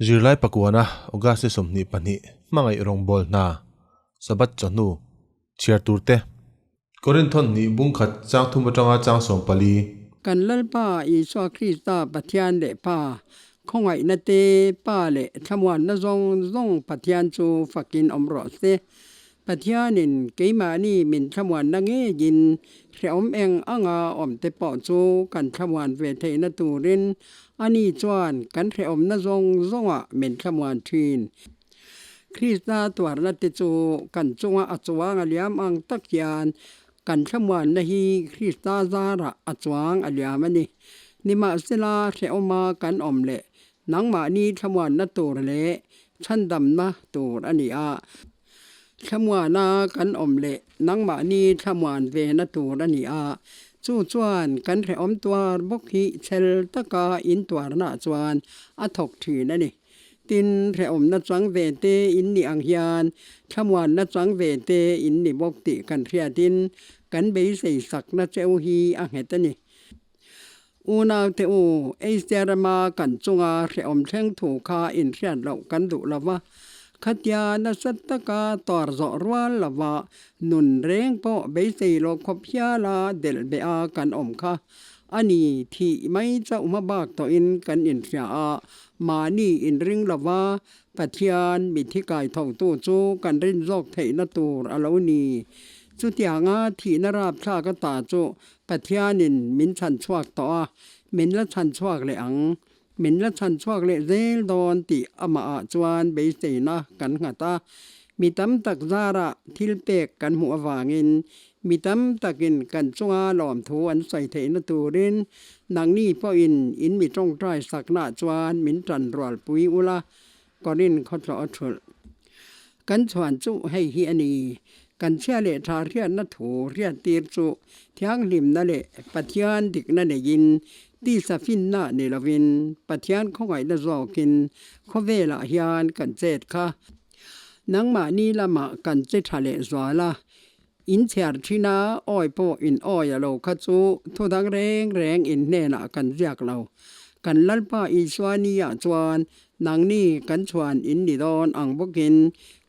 Zirlai pakuana August ni 22 hmangaih rawngbâwl hna Sabbath chawhnu chhiar tur te. Korinthon hnih bung khat chang thum atanga chang 14. Kan Lalpa Isua Krista Pathian leh Pa, khawngaihna te, Pa leh thlamuanna zawng zawng Pathian chu fakin awm rawh se. Pathianin keimahni min thlamuanna ngeiin hrehawm eng anga awmte pawh chu kan thlamuan ve theihna turin ani chuan kan hrehawmna zawng zawngah min thlamuan thin. Krista tuarna te chu kan chunga a chuang a liam ang tak hian kan thlamuanna hi Krista zarah a chuang a liam a ni. Nimahsela hrehawma kan awm leh nangmahni thlamuanna tur leh chhandamna tur a ni a. Thlamuana kan awm leh nangmahni thlamuan vena tur a ni a, chu chuan kan hrehawm tuar bawk hi chhel taka intuarnaah chuan a thawk thin a ni. Tin, hrehawmna chang ve te in nih ang hian thlamuanna chang ve te in ni bawk tih kan hriatin kan beisei sakna cheu hi a nghet a ni. Unaute u, Asia rama kan chunga hrehawm thleng thu kha inhriat loh kan duh lo va, khatia nasa taka tuar zawh rual lova nun reng pawh beisei lo khawp hiala delh beh a kan awm kha a ni thih mai chauh hma bak tawhin kan inhria a, mahni inring lova Pathian mithi kai thotu chu kan rin zawk theihna tur a lo ni. Chutianga thihna rapthlak a ta chu Pathianin min chhan chhuak tawh a, min la chhan chhuak leh ang. Min la chhan chhuak leh zel dawn tih amahah chuan beiseina kan nghat a. Mi tam tak zarah thil pek kan hmuh avangin mi tam takin kan chunga lawmthu an sawi theihna turin nangni pawhin in mi tawngtai saknaah chuan min tan rualpui ula, Korin khawtlawh a thulh. Kan chhuan chu hei hi a ni, kan chhia leh tha hriatna thu hriattir chu thianghlimna leh Pathian dikna neiin tisa finna ni lovin Pathian khawngaihna zawkin khawvelah hian kan chet kha. Nangmahni lamah kan che tha leh zual a, in chhiar thin a, awi pawh in awi a lo kha chu thu dang reng reng in hnenah kan ziak lo. Kan Lalpa Isua ni ah chuan nangni kan chhuan in ni dawn ang bawkin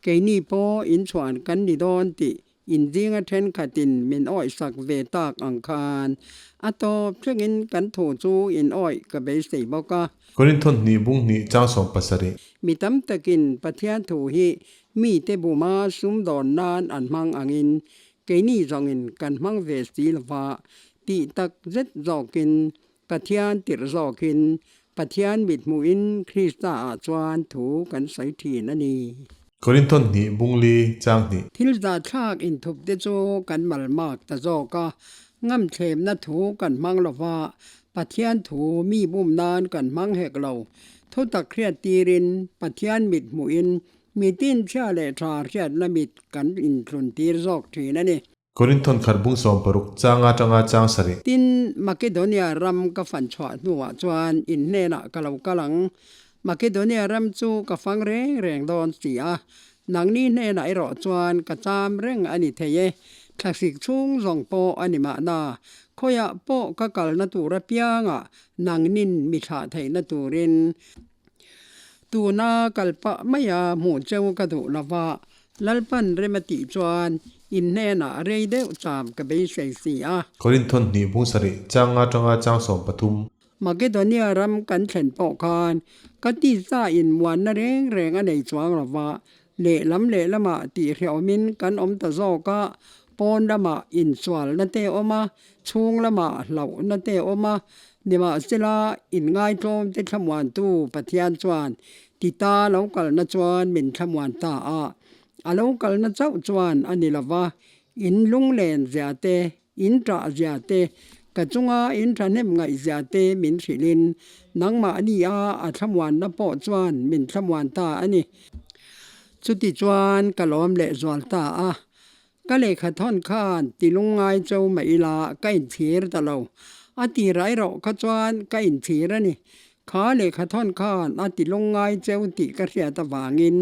keini pawh in chhuan kan ni dawn tih in zinga thenkhatin min awihsak ve tak ang khan a tawp thlengin kan thu chu in awih ka beisei bawk a. Korinthon hnih bung hnih chang 17. Mi tam takin Pathian thu hi mite buma sumdawn nan an hmang angin keini zawngin kan hmang ve si lova tih tak zet zawkin Pathian tirh zawkin Pathian mithmuhin Krista-ah chuan thu kan sawi thin a ni. Korinthon hnih bung li chang hnih. Thil zahthlak inthup te chu kan malmak ta zawk a, ngamthlemna thu kan hmang lo va, Pathian thu mi bum nan kan hmang hek lo. Thutak hriat tirin Pathian mithmuhin mitin chhia leh tha hriatna mit kan inthlun tir zawk thin a ni. Korinthon khat bung 60 chang atanga chang 7. Tin, Makedonia ram ka fan chhuah hnuah chuan in hnenah ka lo kal ang. Makedonia ram chu ka fang reng reng dawn si a, nangni hnenah erawh chuan ka cham reng a ni thei e. Thlasik chhung zawng pawh a ni mahna, khawiah pawh ka kalna tur apiangah nangnin mi thlah theihna turin Tuna kal pah maia hmuh cheu ka duh lova, Lalpan rem a tih chuan in hnenah rei deuh cham ka beisei si a. Korinthon hnih bung sarih chang atanga chang 13. Makedonia ram kan thlen pawh khan ka tisa in muanna reng reng a nei chuang lova, lehlam lehlamah tihhrehawmin kan awm ta zawk a, pawn lamah insualna te a awm a, chhung lamah hlauhna te a awm a, nimahsela inngaitlawmte thlamuantu Pathian chuan Tita lo kalna chuan min thlamuan ta a, a lo kalna chauh chuan a ni lova, in lunglen zia te, in ṭah zia te, ka chunga in ṭhahnem ngaih zia te min hrilhin nangmahni a a thlamuanna pawh chuan min thlamuan ta a ni. Chuti chuan ka lawm lehzual ta a, Ka lehkha thawn khan ti lungngai cho mah ila ka inchhir ta lo. A ti rai rawh kha chuan ka inchhir a ni. Kha lehkha thawn khan a ti lungngai cheu tih ka hriat avangin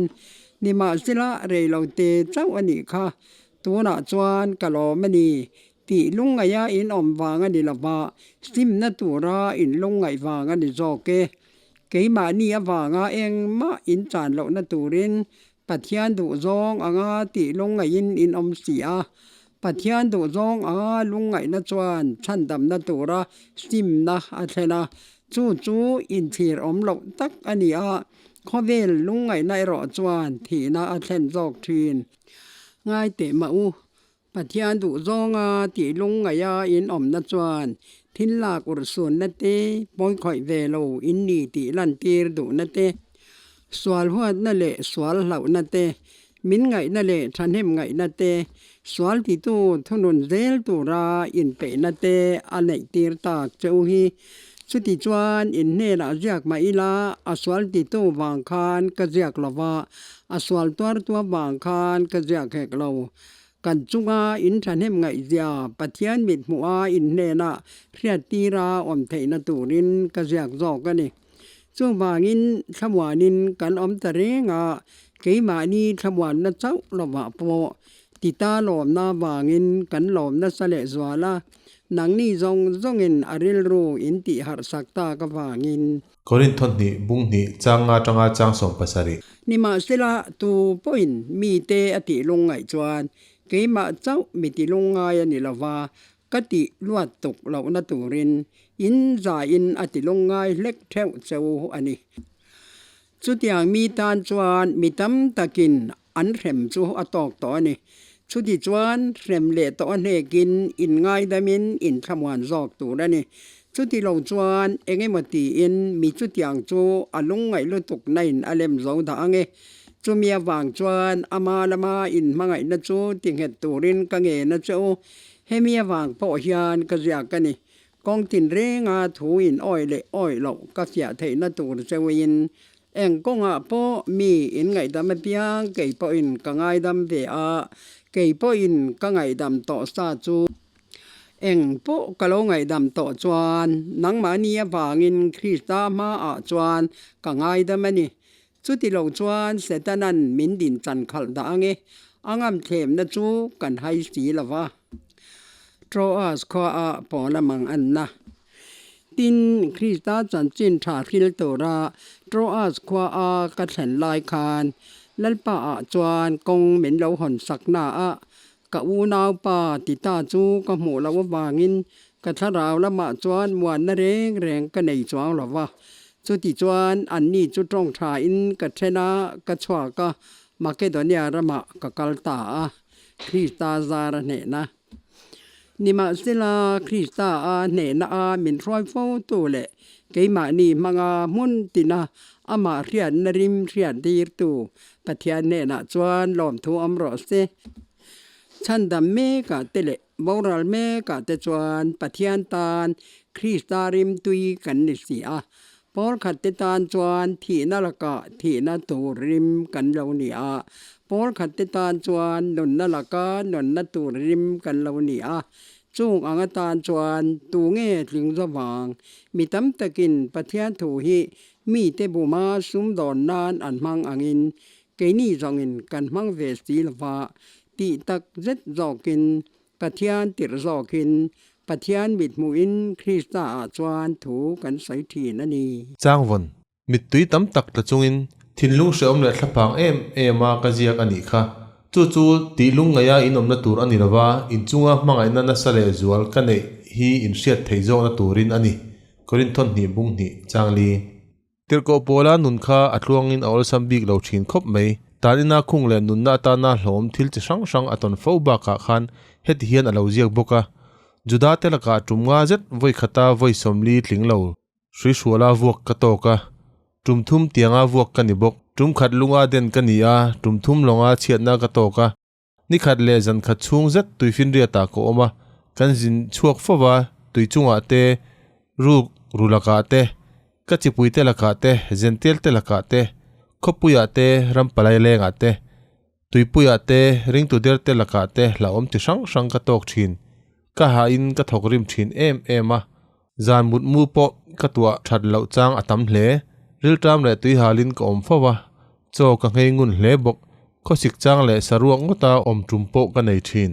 nimahsela rei lo te chauh a nih kha. Tunah chuan ka lawm a ni. Tih lungngaia in awm vang a ni lova, simna tura in lungngaih vang a ni zawk e. Keimahni avanga engmah in chan lohna turin Pathian duhzawng anga tih lungngaihin in awm si a. Pathian duhzawng anga lungngaihna chuan chhandamna tura simna a thlen a, chu chu inchhir awm loh tak a ni a, khawvel lungngaihna erawh chuan thihna a thlen zawk thin. Ngai teh mah u, Pathian duhzawnga tih lungngaih a in awmna chuan thil lak urhsunna te, pawikhawih ve lo in ni tih lantir duhna te, sual huatna leh sual hlauhna te, min ngaihna leh thahnem ngaihna te, sual titu thunun zel tura inpeihna te a neihtir tak che u hi. Chuti chuan in hnenah ziak mah ila a sual titu vang khan ka ziak lo va, a sual tuartu avang khan ka ziak hek lo. Kan chunga in thahnem ngaihzia Pathian mithmuha in hnenah hriattira awm theihna turin ka ziak zawk a ni. Chuvangin thlamuanin kan awm ta reng a, keimahni thlamuanna chauh lovah pawh tita lawmna vangin kan lawm nasa lehzual a, nangni zawng zawngin a rilru in tih harhsak tak avangin. Korinth thawhnih bung hnih chang nga atanga chang 70. Nimahsela, tu pawhin mite a tih lungngaih chuan keimah chauh mi ti lungngai a ni lova, ka tih luat tuk lohna turin in zaiin a ti lungngai hlek theuh cheu a ni. Chutiang mi tan chuan mi tam takin an hrem chu a tawk tawh a ni. Chuti chuan hrem leh tawh a hnekin in ngaidamin in thlamuan zawk tur a ni. Chuti lo chuan eng emaw tiin mi chutiang chu a lungngaih lutuk nain a lem zo dah ang e. Chumi avang chuan ama lama in hmangaihna chu ti nghet turin ka ngen a che u. Hemi avang pawh hian ka ziak a ni. Kawng tinrenga thu in awih leh awih loh ka fiah theihna tur cheuin eng kawngah pawh mi in ngaihdam apiang kei pawhin ka ngaidam ve a, kei pawhin ka ngaihdam tawh sa chu eng pawh ka lo ngaihdam tawh chuan nangmahni avangin Krista hmaah chuan ka ngaidam a ni. Chuti lo chuan Setanan min din chan khalh dah ange, a ngamthlemna chu kan hai si lo va. Troas khuaah Paula mang anna. Tin, Krista chanchin tha hril tura Troas khuaa ka thlen lai khan Lalpaah chuan kawng min lo hawn sakna a, ka unaupa Tita chu ka hmuh loh avangin ka thlarau lamah chuan muanna reng reng ka nei chuang lo va. Chuti chuan anni chu tawng thain ka then a, ka chhuak a, Makedonia ramah ka kal ta a. Krista zar a hnehna. Nimahsela, Krista a hnehna a min hruai fo tu leh keimahni hmanga hmun tina amah hriatna rim hriat dirtu Pathian hnenah chuan lawmthu awm rawh se. Chhandam mekah te leh boral mekah te chuan Pathian tan Krista rimtui kan ni si a, Pawl khat te tan chuan thihna lakah thihna tur rim kan lo ni a, pawl khat te tan chuan nunna laka nunna tur rim kan lo ni a. Chung ang atan chuan tu nge tling zavang? Mi tam takin Pathian thu hi mite buma sumdawn nan an hmang angin keini zawngin kan hmang ve si lova tih tak zet zawkin Pathian tirh zawkin Pathian mithmuhin Krista-ah chuan thu kan sawi thin a ni. Changvawn, mittui tam tak tla chungin thinlung hrehawm leh thlaphang em em a ka ziak a nih kha. Chu chu tih lungngaia in awmna tur a ni lova, inchunga hmangaihna nasa leh zual ka neih hi inhriat theih zawkna turin a ni. Korinthon hnih bung hnih changli. Tirhkoh Paula nun kha a tluangin a awlsam bik lo thin khawp mai. Tanina khung leh nunna atana hlawm thil chi hrang hrang a tawn fo bakah khan heti hian a lo ziak bawk a, Juda te lakah tum nga zet vawi khata vawi sawmli tling lo hruihruala vuak ka tawk a, tum thum tianga vuak ka ni bawk. Tum khat lunga den ka ni a, tum thum lawnga chhiatna ka tawk a. Ni khat leh zan khat chhung zet tuifinriatah ka awm a, kan zin chhuak fo va, tui chungah te, ruk ru lakah te, ka chipui te lakah te, zentel te lakah te, khawpuiah te, ram palai lengah te, tuipuiah te, ringtu der te lakah te hlauhawm chi hrang hrang ka tawk thin. Ka hahin ka thawk rim thin em em a, zan mutmu pawh ka tuah that loh chang a tam hle. Rilṭam leh tuihalin ka awm fo a, chaw ka nghei ngun hle bawk. Khawsik chang leh saruak ngawta awm tum pawh ka nei thin.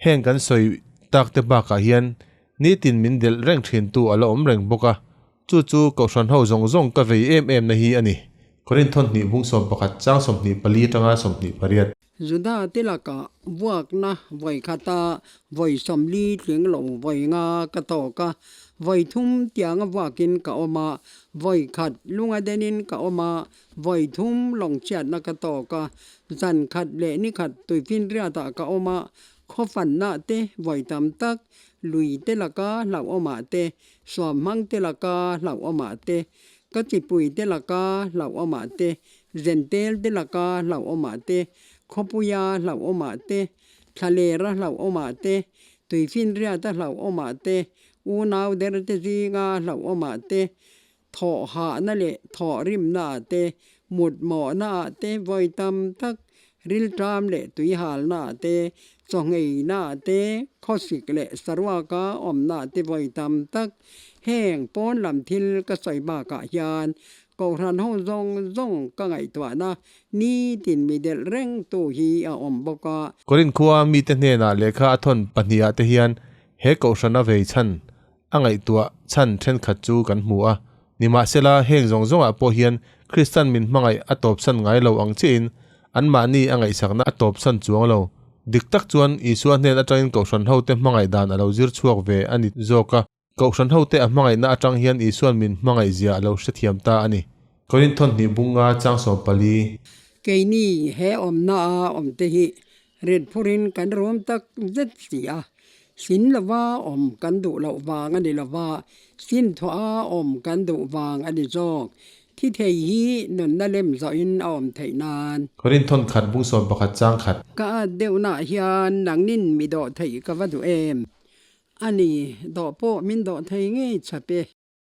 Heng kan sawi tak te bakah hian nitin min delh reng thintu a la awm reng bawk a. Chu chu Kohhran ho zawng zawng ka vei em em na hi a ni. Korinth thawn hnih bung 11 chang 24 atanga 28. Juda te lakah vuakna vawi khata vawi 40 tling lo vawi nga ka tawk a, vawi thum tianga vuakin ka awm a, vawi khat lunga denin ka awm a, vawi thum lawngchhiatna ka tawk a, zan khat leh ni khat tuifinriatah ka awm a, khawfanna te vawi tam tak, lui te laka hlauhawmah te, suamhmang te laka hlauhawmah te, ka chipui te laka hlauhawmah te, Zentel te laka hlauhawmah te, khawpuia hlauhawmah te, thlalera hlauhawmah te, tuifinriata hlauhawmah te, unau der te zinga hlauhawmah te, thawhhahna leh thawhrimnaah te, mutmawhnaah te vawi tam tak, rilṭam leh tuihalnaah te, chawngheinaah te, khawsik leh saruaka awmnaah te vawi tam tak. Heng pawn lam thil ka sawi bakah hian Kohhran ho zawng zawng ka ngaihtuahna nitin mi delh reng tu hi a awm bawk a. Korinth khua mite hnenah lehkha a thawn pahnihah te hian he kohhrana vei chhan a ngaihtuah chhan thenkhat chu kan hmu a. Nimahsela, heng zawng zawngah pawh hian Kristan min hmangaih a tawpsan ngai lo ang chiahin anmahni a ngaihsakna a tawpsan chuang lo. Dik tak chuan Isua hnen atangin kohhran hote hmangaih dan a lo zir chhuak ve a ni zawk a. Kohhran hote a hmangaihna atang hian Isua'n min hmangaih zia a lo hrethiam ta a ni. Korinth thawn hnih bunga chang 14. Keini he awmna a awmte hi ritphurin kan rum tak zet si a, sin lova awm kan duh loh vang a ni lova, sin thuah a awm kan duh vang a ni zawk. Thi thei hi nunna lem zawhin a awm theih nan. Korinth thawn khat bung 11 chang khat. Ka at deuhnaah hian nangnin mi dawh theih ka va duh em? A ni, dawh pawh min dawh thei ngei chap e.